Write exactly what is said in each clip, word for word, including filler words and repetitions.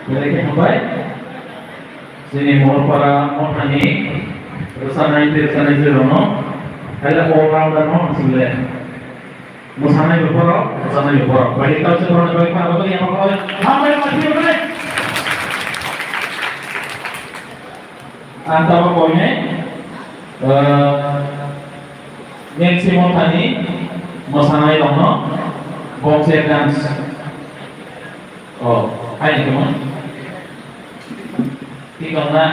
Belai khe hambai. Chini Morpara mothani rwchanai tei rwchanai jwrwngno, haila all rounder no swle. Mwsanai bo borok, rwchanai bo borok. Bai tau se borok bai kha bo yang ko. Hambai ma thir bai. Ang tamo koine, eh, Nancy Mothani mwsanai rokno Bongse dance. Oh, hai ni tamo. Tikong na,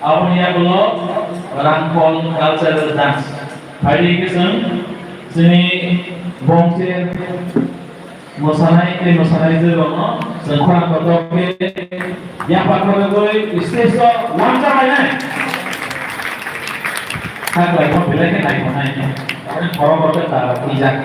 aboni yagulo Rangkhol cultural dance. Phaidi khe chwng chini Bongse mwsanai tei mwsanai jwrwngno chwng khorang kotor khe yapha khorogwi stage o lamcha lainai. Kha klaimo belai khe naikhonai. Aboni khorang kotor ta twijak.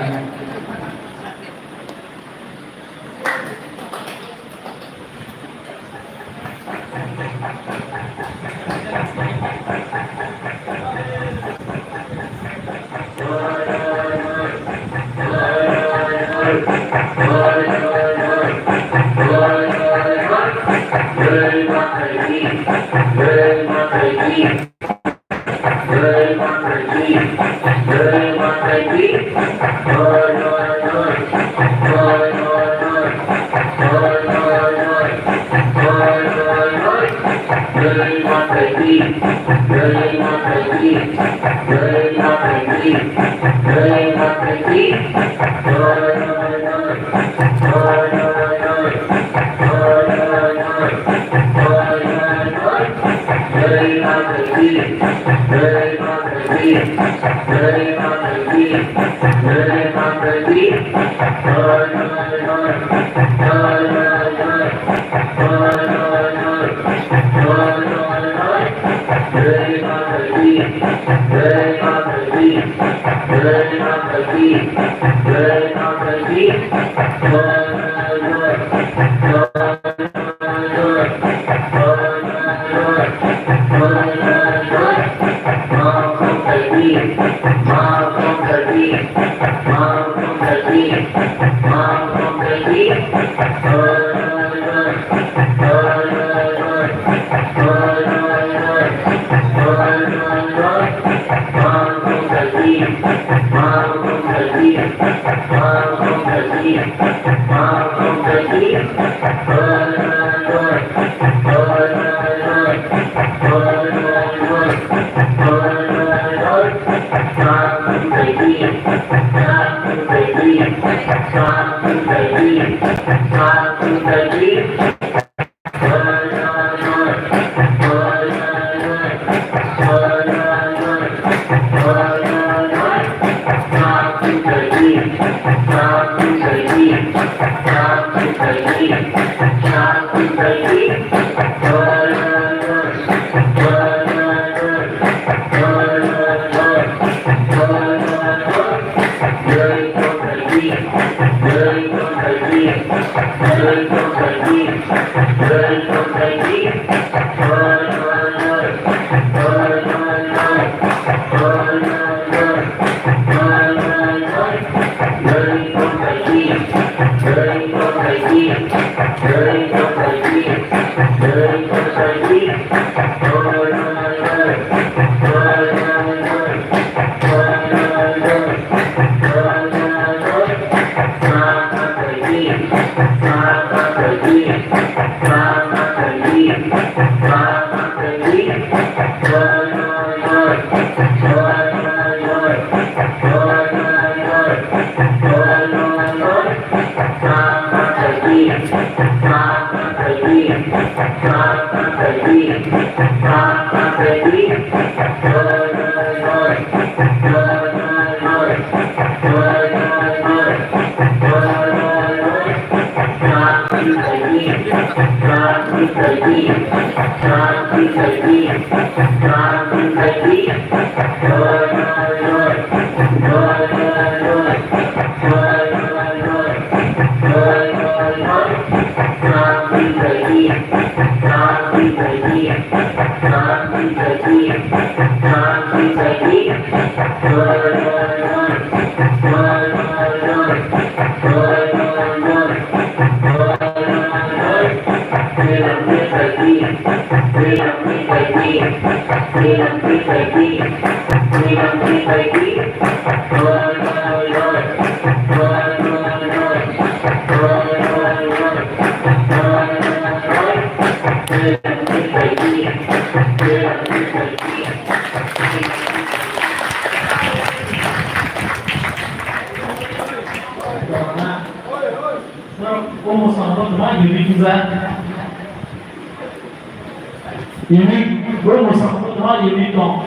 Unique, bro, mo sa ko ma unique tong.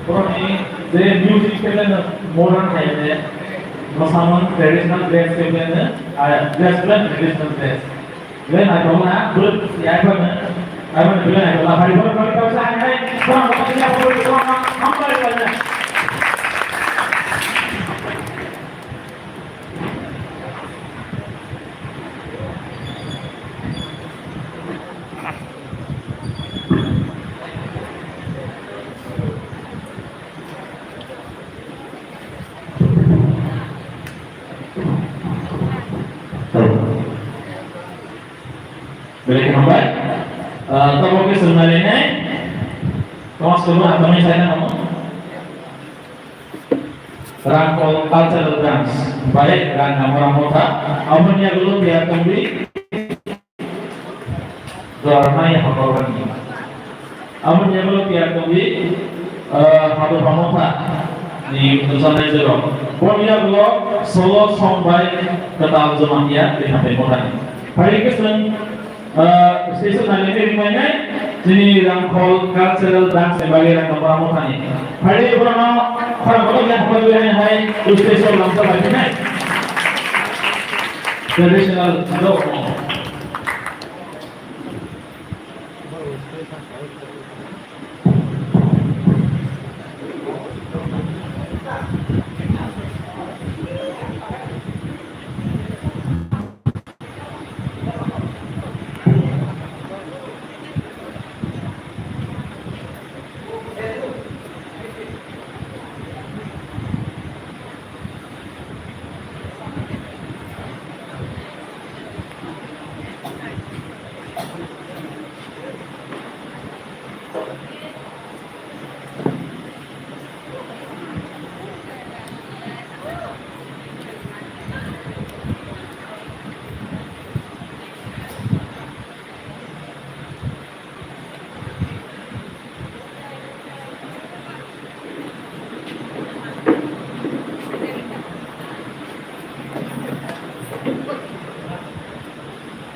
Borokni je music khe modern hai ne, mosamung traditional dress khe ne, ah, dress khe traditional dress. Belai naithok na, belai naithok na, belai naithok na, hai borok kami kami sa hai hai, borok kami kami sa hai hai, borok kami kami sa hai hai. Belai khe hambai. Ah, tabuk khe chwng nailainai. Tongma songma atangwi saina namo. Rangkhol Cultural Dance bai Rangkhamora Motha. Aboni yagulo tiyar tongdi Dornai Hakorani. Aboni yagulo tiyar tongdi, eh, Hadurba Motha ni Musalnai Jero. Boni yagulo solo song bai Kwtal Jamatia Riham Bai Mothani. Phai khe chwng Ah, station nani ni ringmai nai, chini Rangkhol Cultural Dance ni bagwi Rangkhamora Mothani. Phai borokno khorang kotor ya phai hai hai station lamsa bai nai. Traditional do.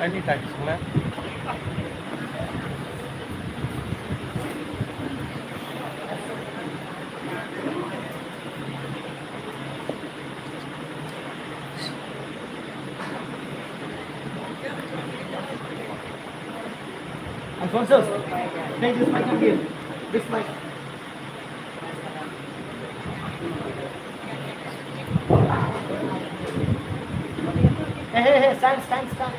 Ani tak sung na. Alfonso, take this mic and give. This mic. Hey, hey, hey, stand, stand, stand.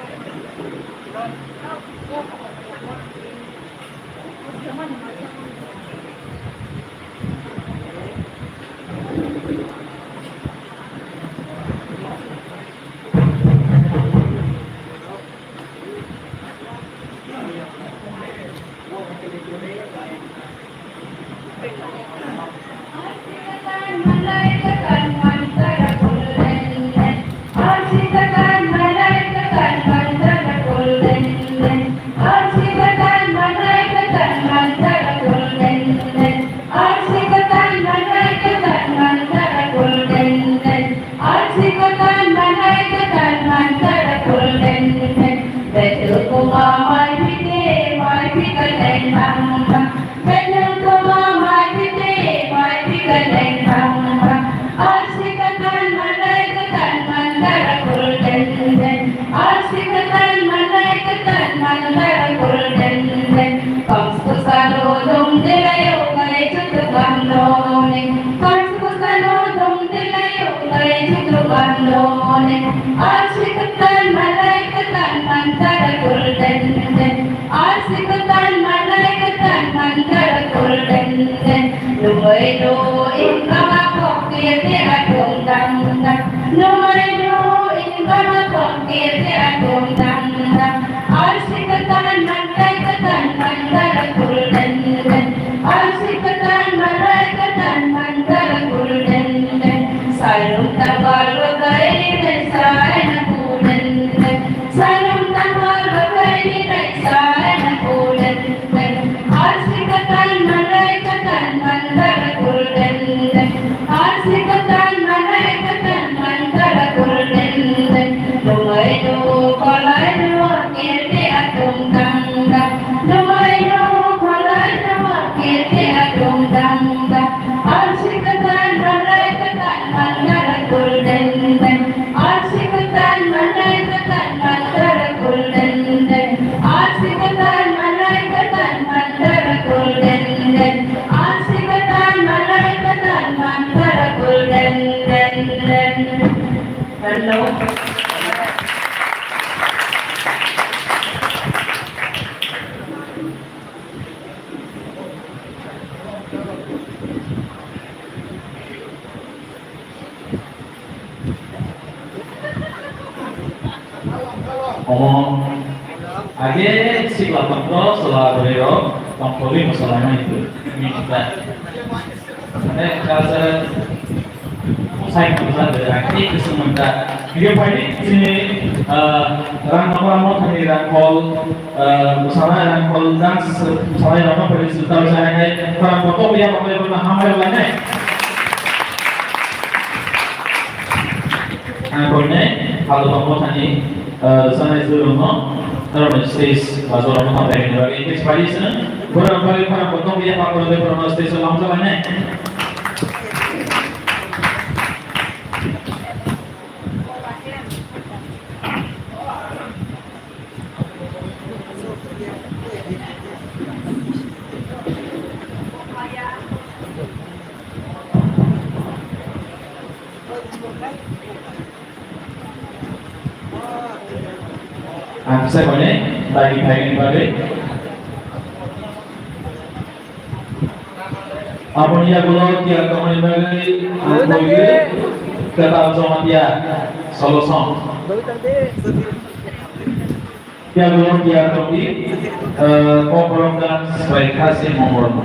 Arsi kwtal malai kwtal mantar kul den den. Arsi kwtal malai kwtal mantar kul den den. Numai do in kama kok kir te atum dang dang. Numai do in kama kok kir te atum dang dang. Arsi kwtal malai kwtal mantar kul den den. Arsi kwtal malai kwtal mantar kul den den. Salung tawal bagai dai sai na kulen. Salung tawal bagai dai sai na kulen. Arsi kwtal malai kwtal mantar kulen. Arsi kwtal malai kwtal mantar kulen. Lumai do kolai do kirti atum tangga. Lumai do kolai do kirti atum tangga. Arsi kwtal malai kwtal mantar kul den den. Arsi kwtal malai kwtal mantar kul den den. Arsi kwtal malai kwtal mantar kul den den. Arsi kwtal malai kwtal mantar kul den den den. Hello. Omo age sikla tongkro chwla bwrwi rok tongthogwi mwsalaimani minta. Ane cultural sai khumsa de rang tei kisung manta. Hiyo phaini chini, ah, rang nokra mothani rang hol, ah, sana rang hol dance sana rang hol phaini sutal sana hai. Para photo ya photo ya photo hamai lai nai. Ang koinai halu mothani, ah, sana zuru no. Aro stage bazar mothani rang hol. Ini phaini sana. Para phaini para photo ya photo ya photo stage lamsa lai nai. Ang kisa koine dagi phaigani bagwi. Aboni yagulo tiyar tongmani bagwi ang koigwi kwtal Jamatia solo song. Yagulo tiyar tongdi, eh, Kokborok dance by Khasim Mongol.